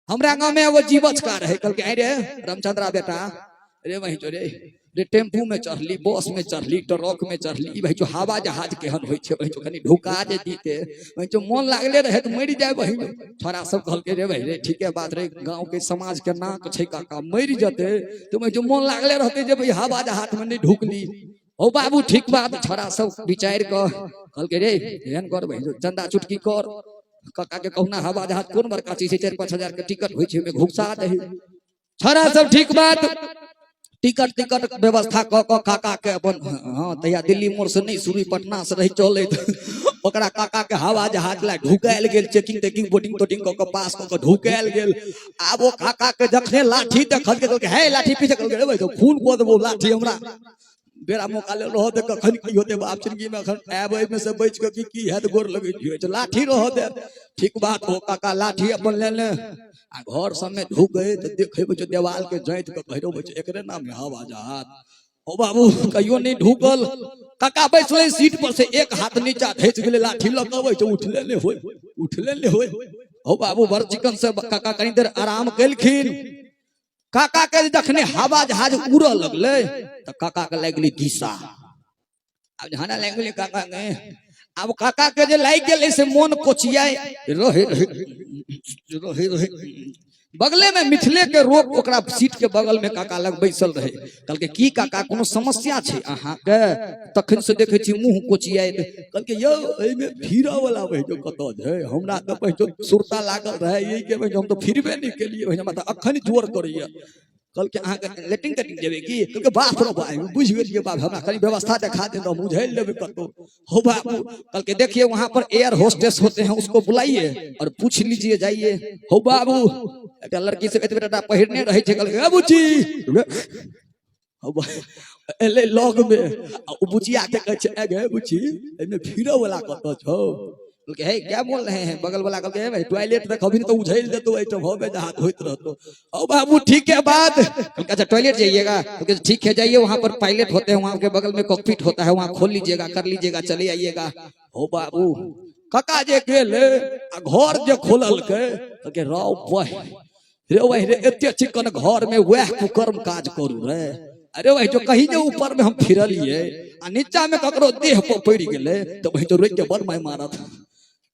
हमरा गाँव में एगो जीवछ का रहे, कहलकै आइ रे रामचंद्रा बेटा, रे वही जो रे रे टेम्पू में चढ़ली, बस में चढ़ली, ट्रक में चढ़ली, ई भाई जो हवा जहाज केहन होइ छै, वही जो कनी ढुका जे दीते, वही जो मन लागले रहे तऽ मरि जाय। वही छोरा सब कहलकै रे भाई रे ठीके बात रे, गाँव के समाज के नाक छै काका, मरि जते तऽ वही जो मन लागले रहते जे भाई हवा जहाज में नहि ढुकली। हो बाबू ठीक बात। छोरा सब विचारि कऽ कहलकै रे एहन कर भाई, चंदा चुटकी कर काका के, कहुना हवा जहाज कोन बड़का चीज छै, 4-5 हजार के टिकट होइ छै, ओहिमे घुसा दही। छोरा सब ठीक बात, टिकट टिकट व्यवस्था कऽ कऽ काका के अपन, हँ तहिया दिल्ली मोड़ से नहि शुरू, पटना से रही चलैत, ओकरा काका के हवा जहाज ला ढुकायल गेल। चेकिंग तेकिंग बोटिंग तोटिंग कऽ कऽ पास कऽ कऽ ढुकायल गेल। आब ओ काका के जखने लाठी देखलकै, कहलकै हे लाठी पीछे, कहलकै रे भाई तो खून कऽ देबो लाठी, हमरा बेरा मौका लेल रहऽ दे, कखन की होतै बाप जिंदगी में, अखन आयब एहिमे से बचि कऽ की की हैत, गोर लगै छियै, तऽ लाठी रहऽ दे। ठीक बात। हो काका लाठी अपन लेने आ घर सबमे ढुकै तऽ देखै छै देवाल के जाइत कऽ कहै रहै छै एकरे नाम है हवा जहाज। ओ बाबू कहियो नहि ढुकल। काका बैसलै सीट पर से एक हाथ नीचा धसि गेलै, लाठी लऽ कऽ अबै छै, उठले नहि होय, उठले नहि होय। हो बाबू बड़ चिकन से काका कनी देर आराम केलखिन। काका के जखने हवा जहाज उड़ऽ लगलै तऽ काका के लागि गेलै दिशा। आब जहाँ लागि गेलै काका के, आब काका के जे लागि गेलै से मोन कोचियाय रहे रहे रहे रहे। बगले में मिथिले के रोक ओकरा सीट के बगल में काका लग बैसल रहे। कहलकै की काका कोनो समस्या छै अहाँके? तखन से देखै छी मुंह कोचियाइत। कहलकै यौ एहिमे फिरऽ वाला बहिजो कतऽ छै? हमरा तऽ बहिजो सुरता लागल रहै एहि के बहिजो, हम तऽ फिरबे नहि केलियै बहिजो, हमरा तऽ अखन जोर करैया। कहलकै अहाँके लेटिंग तेटिंग जेबै की? कहलकै बाप रे बाप, बुझि गेलियै बाप, हमरा कनि व्यवस्था देखा दे, हम बुझाइ लेबै कतौ। हो बाबू, कहलकै देखिए वहां पर एयर होस्टेस होते हैं, उसको बुलाइए और पूछ लीजिए, जाइए। हो बाबू एकटा लड़की सब एतबे टाटा पहिरने रहै छै। कहलकै ए बुच्ची, एलै लग मे आ ओ बुचिया के कहै छै ए गे बुची, एहिमे फिरऽ वाला कतऽ छौ? कहलकै हे क्या बोल रहे हैं? बगल वाला कहलकै हे भाई टॉयलेट देखबही तऽ उझैल देतौ, एहिठाम हवे जहाज होइत रहतौ। ओ बाबू ठीक है बात। कहलकै अच्छा टॉयलेट जाइएगा? कहलकै ठीक है जाइए, वहां पर पायलट होते हैं, वहां के बगल में कॉकपिट होता है, वहां खोल लीजिएगा, कर लीजिएगा, चले आइएगा। हो बाबू काका जे गेलै आ घर जे खोललकै, कहलकै रौ बह रे वही रे, एते चिकन घर में वह कुकर्म काज करू रे। अरे वही जो कहीं जे ऊपर में हम फिरलिए आ नीचा में ककरो देह पर पड़ि गेलै तऽ वही जो रोकि के बड़ माय मारत।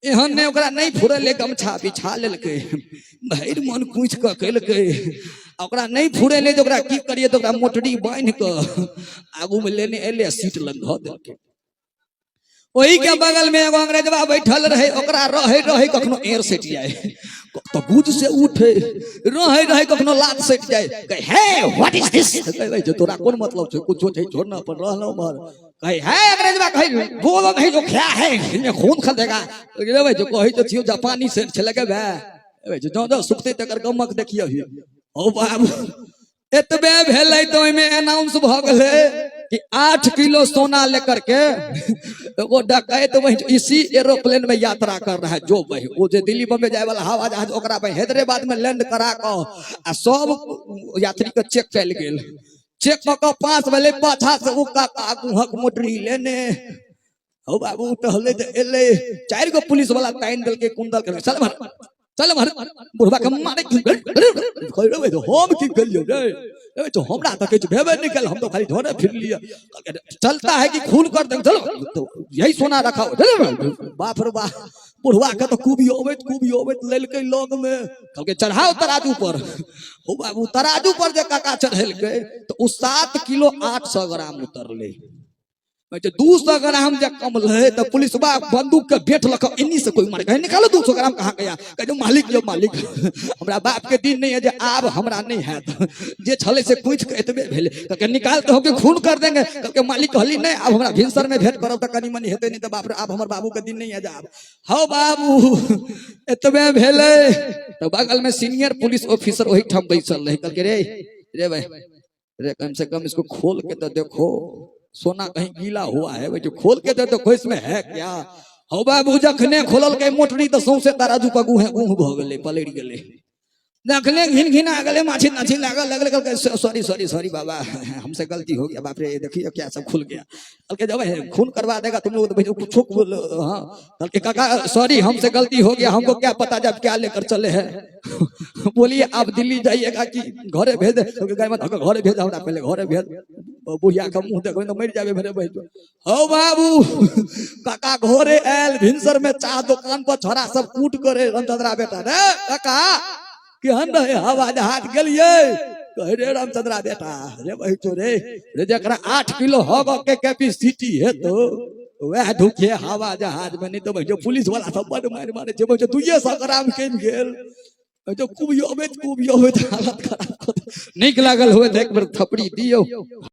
एहन नहि ओकरा नहि फुरेलै, गमछा बिछा लेलकै, भरि मन कुचि कऽ केलकै। आ ओकरा नहि फुरेलै तऽ ओकरा की करियै? तऽ ओकरा मोटरी बान्हि कऽ आगू मे लेने एलै, सीट लग धऽ देलकै। ओही के बगल में एगो अंग्रेजवा बैठल रहे। ओकरा रहे रहे कखनो एयर सटि जाए तो बुझ से उठे, रहे रहे कखनो लात सटि जाए। कहे हे what is दिस? कहे जे तोरा कोन मतलब छै, कुछो छै छोड़ ना, अपन रहलहुँ उम्हर। कहे हे अंग्रेजवा, कहे बोलो नहीं जो क्या है, इन्हें खून खा देगा। रे भाई जो कहै तो छियो जापानी से छले के बे ए जो जो सुखते तकर गमक देखियो ही। ओ बाबू एतबे भेलै तऽ ओहिमे अनाउंस भऽ गेलै कि 8 किलो सोना लेकर के एगो डकैत वही इसी एरोप्लेन में यात्रा कर रहा है। जो वही वो जे दिल्ली बम्बे जाए वाला हवा जहाज, ओकरा पे हैदराबाद में लैंड करा कऽ आ सब यात्री के चेक कयल गेल। चेक कऽ कऽ पास भेलै, पाछा से ओ काका गुहक मोटरी लेने हौ बाबू टहले तऽ एलै। चारि गो पुलिस वाला तानि देलकै कुंदल के, चल भर चल भर, बुढ़वा के मारे। कहै रे हम की केलियौ रे? ए तो हमरा तऽ किछु भेबे नहि कयल, हम तो खाली ढोरे फिर लिअ। चलता है कि खून कर दे, चलो तो यही सोना रखा हो। बाप रे बाप, बुढ़वा के तऽ खूब अबैत खूब अबैत लेलकै लग में, कहलकै चढ़ाओ तराजू पर। हो बाबू तराजू पर जे काका चढ़ेलकै तऽ ओ 7 किलो 800 ग्राम उतरलै। 200 ग्राम जब कम रहे तो पुलिस बा बंदूक के बेट लक इन्नी से कोई मार, कहे निकालो 200 ग्राम कहाँ गया? कहे मालिक जो मालिक, हमरा बाप के दिन नहीं है जे आब हमरा नहीं है, जे छले से कुछ के एतबे भेले। कहे निकाल तो के खून कर देंगे। कहे मालिक कहली नहीं, आब हमरा भिनसर में भेंट करब त कनी मनी हेतै, नहीं तो बाप रे आब हमर बाबू के दिन नहीं है जे आब। हौ बाबू एतबे भेले तो बगल में सीनियर पुलिस ऑफिसर ओही ठाम बैसल रहे। कहलकै रे रे भाई रे, कम से कम इसको खोल के तो देखो, सोना कहीं गीला हुआ है भाई, जो खोल के तो देखो इसमें है क्या। हौ बाबू जखने खोलल के मोटरी तो सौंसे तराजू पर गुहे गुह भऽ गेलै, पलटि गेलै। देखले घिन घिन आ गले, माछी नाछी लागल लगले, कहलकै सॉरी सॉरी सॉरी बाबा, हमसे गलती हो गया। बाप रे, देखिए क्या सब खुल गया। कहलकै जब है, खून करवा देगा तुम लोग तो भाई कुछ बोल। हाँ, कहलकै काका सॉरी, हमसे गलती हो गया, हमको क्या पता जब क्या लेकर चले हैं। बोलिए आप दिल्ली जाइएगा कि घरे भेज दे? कहलकै, गाय मत, घरे भेज हमरा, पहले घरे भेज। बुढ़िया के मुंह देखबै तऽ मरि जाबे भेरे बैठ। हौ बाबू, काका घरे आयल भिनसर में, चाह दुकान पर छोरा सब कूट करे, रामचंद्रा बेटा रे काका, केहन रहे हवा जहाज गेलिए? कहे रे रामचंद्रा बेटा रे बहिचो रे रे, जकरा 8 किलो हग के कैपेसिटी है तो वह ढुके हवा जहाज में, नहीं तो बहिचो पुलिस वाला सब बड मारि मारे छै। बहिचो 200 ग्राम कमि गेल, बहिचो कुबियोबैत कुबियोबैत हालत खराब कऽ देलक। नीक लागल हुए तऽ एक बेर थपड़ी दियौ।